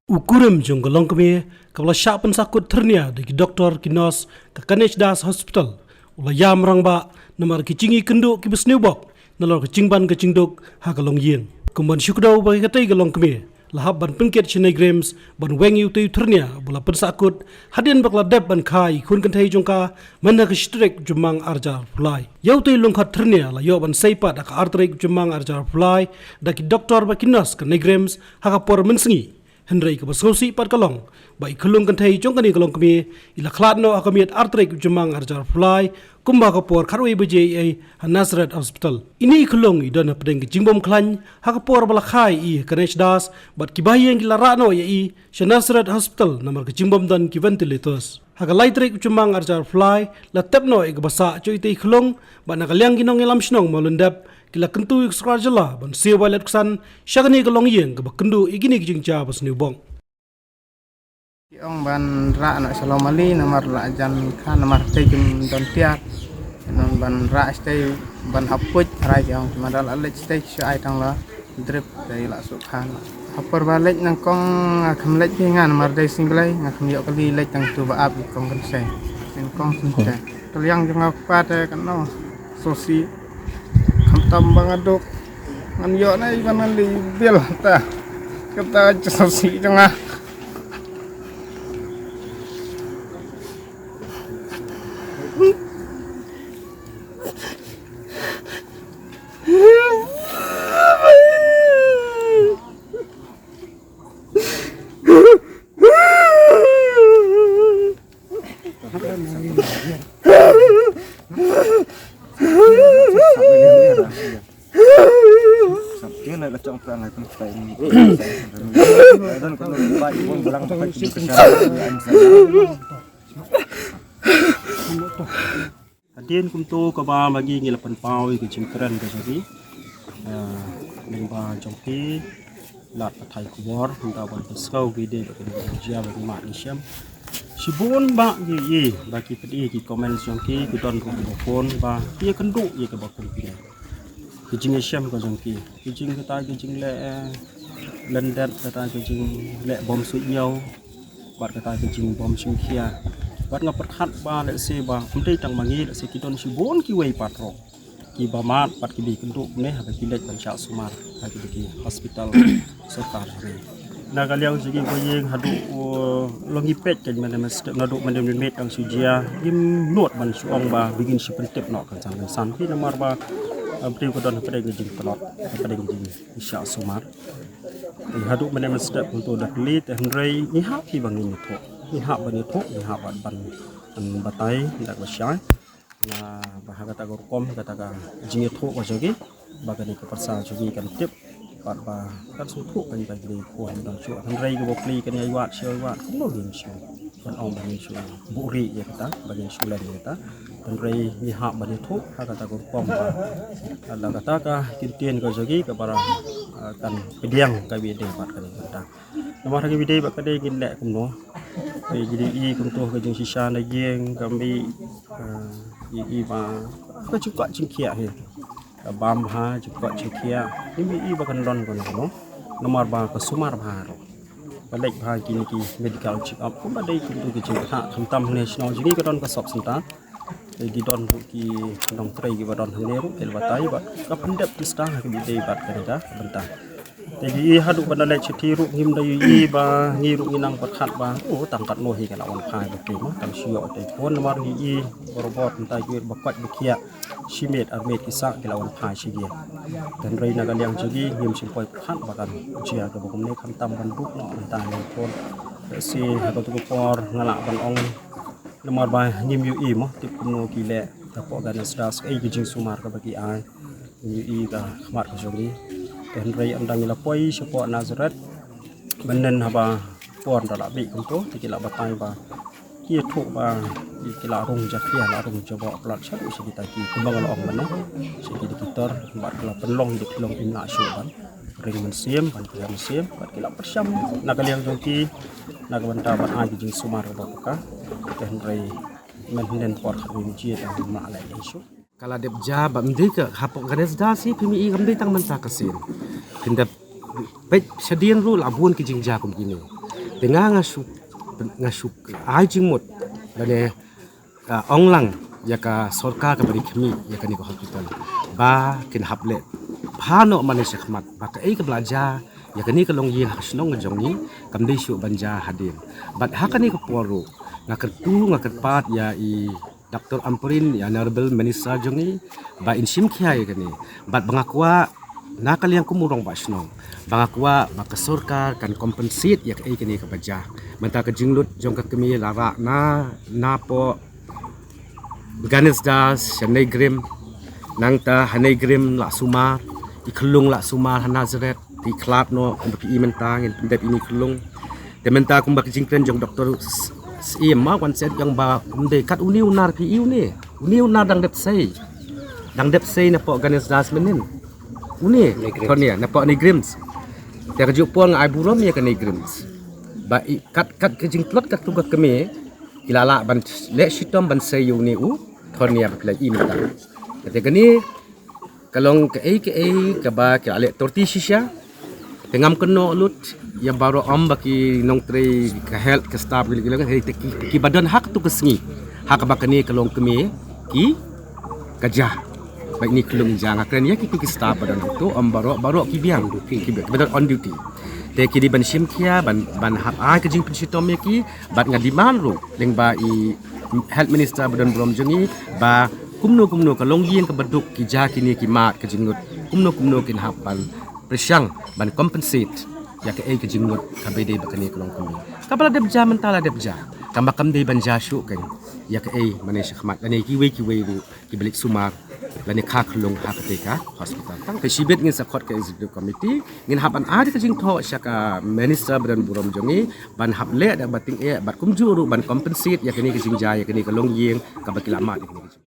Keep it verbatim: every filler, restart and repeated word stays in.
U kurim jong ka longkmie kaba la shah pynsahkut thyrnia da ki doktor ki nurse ka Ganesh Das Hospital u la ïam rangbah namar ki jingïakynduh kiba sniew bok nalor ka jingban ka jingduk ha ka longïing. Kumban shu kdew ba katei ka longkmie la hap ban pynkit sha NEIGRIHMS ban weng ïa utei u thyrnia ba la pynsahkut hadien ba ka la dep ban kha ïa i khun kynthei jong ka mynta ka shi tarik u Jymmang arhajar arphew lai. Ïa utei u lyngkhot thyrnia la ïoh ban sei pat ha ka ar tarik u Jymmang arhajar arphew lai da ki doktor bad ki nurse ka NEIGRIHMS ha ka por mynsngi. Hynrei kaba sngewsih pat ka long ba i khyllung kynthei jong kane ka longkmie i la khlad noh ha ka miet ar tarik u Jymmang arhajar arphew lai kumba ka por khatwei baje eiei ha Nazareth Hospital. Ine i khyllung i don hapdeng ka jingbym khlaiñ ha ka por ba la kha ïa i ha Ganesh Das bad kiba ha ïing ki la rah noh ïa i sha Nazareth Hospital namar ka jingbym don ki ventilators. Ha ka lai tarik u Jymmang arhajar arphew lai la tep noh ïa kaba sah jong itei i khyllung bad na ka liang ki nongïalam shnong Mawlyndep ki la kyntu ïa ka sorkar jylla ban siew ba leit ksan sha kane ka longïing kaba kynduh ïa kine ki jingjia ba sniew bok. Ki ong ban rah noh sha Lawmali namar la jan kha namar tei kim don tiar. Ki ong ban rah shatei ban hap puit, tharai ki ong ki ma da la leit shatei shu ai tang la drip dei la suk khan. Ha por ba leit nyngkong nga kham leit phi nga namar dei sing Blei, nga kham ïoh kali leit tang tu ba ap ki kong kan sei. Nyngkong sing te. Ka liang jong nga pat te kan no. Sosi. Kham tam ba nga duk. Ngan ïoh na i ban ngan li bil ta. Kata sosi jong nga. Hadien kumto kaba ma ngi ngi la pynpaw ïa ka jingkren ka jong ki, ah, lyngba jong ki lad pathai khubor, hynda ban pynsngew ki dei ba ki dei jia ba ki mad ki shem. Shibun ba ngi ïohi ba ki pynïoh ki comments jong ki, ki don ruh kiba phone ba ki ïakynduh ïa kaba kum kine. Ki jingïashem ka jong ki, ki jing kata ki jingleh, eh, lyndet, kata ki jingleh bom suidñiew. Bad kata ka jingbym shim khia. Bad nga pyrkhat ba lehse ba ym dei tang ma ngi, lehse ki don shibun kiwei pat ruh kiba mad bad kiba ïakynduh ne haba ki leit ban shah sumar ha ki, ki hospital sorkar ha ri. Na ka liang jong ki ba ïeng haduh, uh, long ngi peit kan mynne mynstep naduh mynne mynmiet tang shu jia ngim nud ban shu ong ba ba ngin shu pyntip noh kan san kan san phi namar ba, uh, briew ka don hapdeng ka jingtlot hapdeng ka jingshah sumar. Te haduh mynne mynstep kumto da kylli te hynrei ngi hap hi ba ngin ïathuh. Ngi hap ban ïathuh, ngi hap ban, ban, ban batai da kaba shai. Nga ba ha kata ka rukom kata ka jingïathuh ka jong ki ba kane ka pyrsa jong ki kan tip bad ba kan sngewthuh kan ba kine ki khun dang shuh. Hynrei kaba kylli kan ïa wad sha wad kumno ngin shu ban ong ba ngin shu buhrieh ïa kata ba ngin shu len ïa kata. Hynrei ngi hap ban ïathuh ha kata ka rukom ba la kata ka kyntien ka jong ki kaba, ah, kan pdiang kaba ïadei bad kane ka bynta. Namar ha kaba ïadei bad kane ngin leh kumno. Te ngi dei i kumto ka jingshisha na ïing ka mih, ah, i, i ba ka jingkwah jingkhiah hi. Ka bam ha jingkwah jingkhiah. Ngim i ba kan don kumno kumno. Namar ba ka sumar bha ruh. Ka leit bha kine ki medical check up kumba dei kumto ki jingkwah khamtam hangne shnong jong ngi ka don ka sub center. Te ki don ruh ki nongtrei kiba don hangne ruh ki la batai bad ka pyndep ki star ha kaba ïadei bad kane ka bynta. Te ngi i haduh ban da leit shatei ruh ngim da ïohi ba ngi ruh ngi nang pyrkhat ba, oh, tang katno hi ka la wan phai ba ki ma tang shu ïoh te phone namar ngi i barabor mynta ki ba kwah ba khiah shi miet ar miet ki sah ki la wan phai shi ki. Te hynrei na ka liang jong ngi ngim shym poi pyrkhat ba kan jia kaba kumne khamtam ban duk noh mynta ngi phone. Te shi ha katu ka por nga lah ban ong namar ba ngim ïohi mo tip kumno ki leh hapoh Ganesh Das kaei ka jingsumar kaba ki ai. Ngim ïohi ka khmat ka jong ngi. Te hynrei ynda ngi la poi shapoh Nazareth mynnin haba por da la bih kumto te ki la batai ba ki ïathuh ba ki la rung jakhlia la rung jaboh palat shaduh sha kita ki kumba nga la ong mynne sha ki doktor bad ki la pynlong ki pynlong im lah shuh ban ring mynsiem ban pynlong mynsiem bad ki la pyrshang na ka liang jong ki na ka bynta ban ai ki jingsumar kaba paka. Te hynrei mynnin por khatwei baje da ngim lah leh lei shuh. Ka la dep jia ba ym dei ka hapoh Ganesh Das hi phim i kam dei tang mynta ka sien. Phin dep peit shadien ruh la bun ki jingjia kum kine. Te nga nga shu nga shu ai jingmut lane, ah, ong lang ïa ka sorkar kaba ri khmih ïa kane ka hospital ba kin hap leh phano mane shakhmat ba kaei kaba la jia ïa kane ka longïing ha ka shnong ka jong ngi kam dei shuh ban jia hadien. Bad ha kane ka por ruh nga kyrtu nga kyrpad ïa i Doctor Ampareen, ïa Honorable Minister jong ngi ba in shim khia ïa kane. Bad ba nga kwah na ka liang kum u rangbah shnong ba nga kwah ba ka sorkar kan compensate ïa kaei kane kaba jia. Mynta ka jinglut jong ka kmie la rah na napoh Ganesdas sha NEIGRIHMS, nangta ha NEIGRIHMS la sumar, i khyllung la sumar ha Nazareth, te i khlad noh, kumba phi i mynta ngin pyndep ine i khyllung. Te mynta kumba ka jingkren jong Doctor Syiem ma wan shet jong ba um dei kat une u nar phi i une. Une u nar dang dep sei. Dang dep sei napoh Ganesdas mynnin. Une, NEIGRIHMS. Thon ïa napoh NEIGRIHMS. Te ka juh por nga ai burom ïa ka NEIGRIHMS ba i kat kat ka jingtlot katto ka kmie ki la lah ban leh shitom ban sei ïa une u thon ïa ba phi la i mynta. Te kane ka long kaei kaei kaba ki la leh torti shisha. Te ngam kynnoh lut ïa baroh, ym ba ki nongtrei ka health ka staff ki la, ki la, hei, te ki, kiba don ha katto ka sngi ha kaba kane ka longkmie ki ka jia. Ba ine i khyllung i jia, nga kren ïa kito ki staff ba don hato, ym baroh, baroh ki biang. Ki biang, kiba don on duty. Te ki dei ban shim khia ban, ban hap ai ka jingpynshitom ïa ki. Bad nga demand ruh lyngba i Health Minister ba don burom jong ngi ba kumno kumno ka longïing kaba duk ki jia kine ki mad ka jinglut, kumno kumno kin hap ban pyrshang ban compensate ïa kaei ka jinglut kaba dei ba kane ka longkmie. Kaba la dep jia mynta la dep jia. Kaba kam dei ban jia shuh kein ïa kaei mane shakhmat lane kiwei kiwei ruh kiba leit sumar lane kha khyllung ha katei ka hospital. Tang te shibit ngin sa khot ka executive committee, ngin hap ban ai ka jingthoh sha ka minister ba don burom jong ngi ban hap leh da ba tyngeh bad kumjuh ruh ban compensate ïa kane ka jingjia ïa kane ka longïing kaba ki la mad ïa kane ka jing